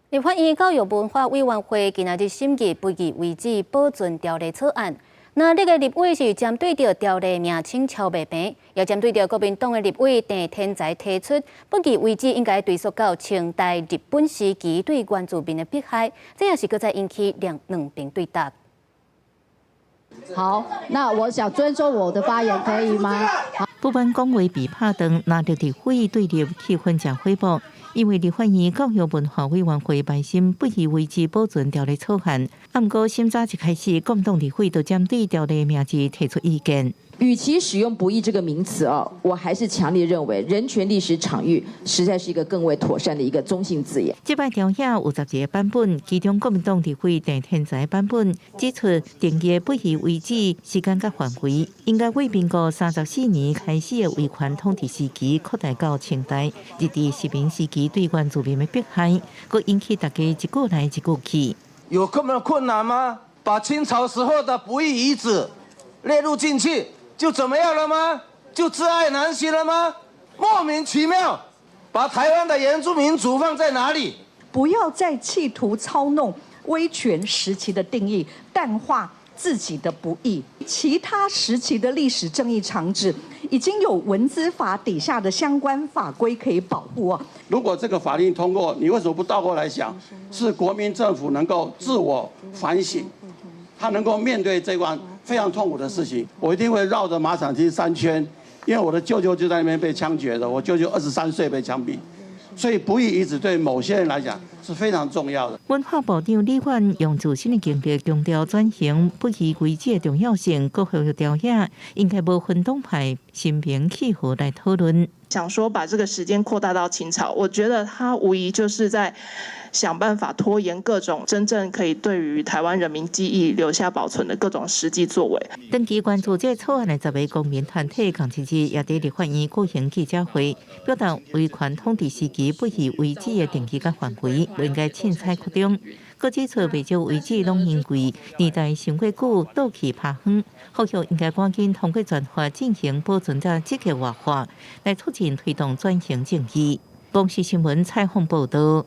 立法院教育文化委員會今仔日審議不義遺址保存條例草案。那這個立委是針對著條例名稱超袂平，也針對著國民黨的立委鄭天才提出，不義遺址應該追溯到清代日本時期對原住民的迫害，這也是閣再引起兩邊對答。好，那我想尊重我的發言，可以嗎？不滿講話被拍斷，藍綠立委對立氣氛誠火爆。因為立法院教育文化委員會來審不義遺址保存條例草案，啊，毋過審查一開始，國民黨立委就針對條例名字提出意見。與其使用不義這個名詞啊，我還是強烈認為人權歷史場域實在是一個更為妥善的一個中性字眼。這擺條約有12個版本，其中國民黨立委鄭天才版本指出，定義不義遺址時間佮範圍，應該為民國34年開始的威權統治時期擴大到清代日治殖民時期對原住民的迫害，閣引起大家一句來一句去。有這麼困難嗎？把清朝時候的不義遺址列入進去，就怎麼樣了嗎？就窒礙難行了嗎？莫名其妙，把台灣的原住民族放在哪裡？不要再企圖操弄威權時期的定義，淡化自己的不義。其他時期的歷史正義場址，已經有文資法底下的相關法規可以保護啊。如果這個法令通過，你為什麼不倒過來想？是國民政府能夠自我反省，他能夠面對這關非常痛苦的事情。我一定會繞着馬場町3圈，因為我的舅舅就在那邊被槍決的，我舅舅23歲被槍斃，所以不義遺址對某些人來講是非常重要的。文化部長李遠用自身的經歷強調轉型不義遺址的重要性，閣呼籲朝野應該無分黨派，心平氣和來討論。想說把這個時間擴大到清朝，我覺得他無疑就是在想辦法拖延各種真正可以對於台灣人民記憶留下保存的各種實際作為。長期關注這個草案的10個公民團體，仝一日也佇立法院舉行記者會，表達威權統治時期不義遺址的定義佮範圍，毋應該凊彩擴張。閣指出，袂少遺址攏因為年代傷過久，倒去拋荒，呼籲應該趕緊通過專法進行保存佮積極活化，來促進推動轉型正義。公視新聞採訪報導。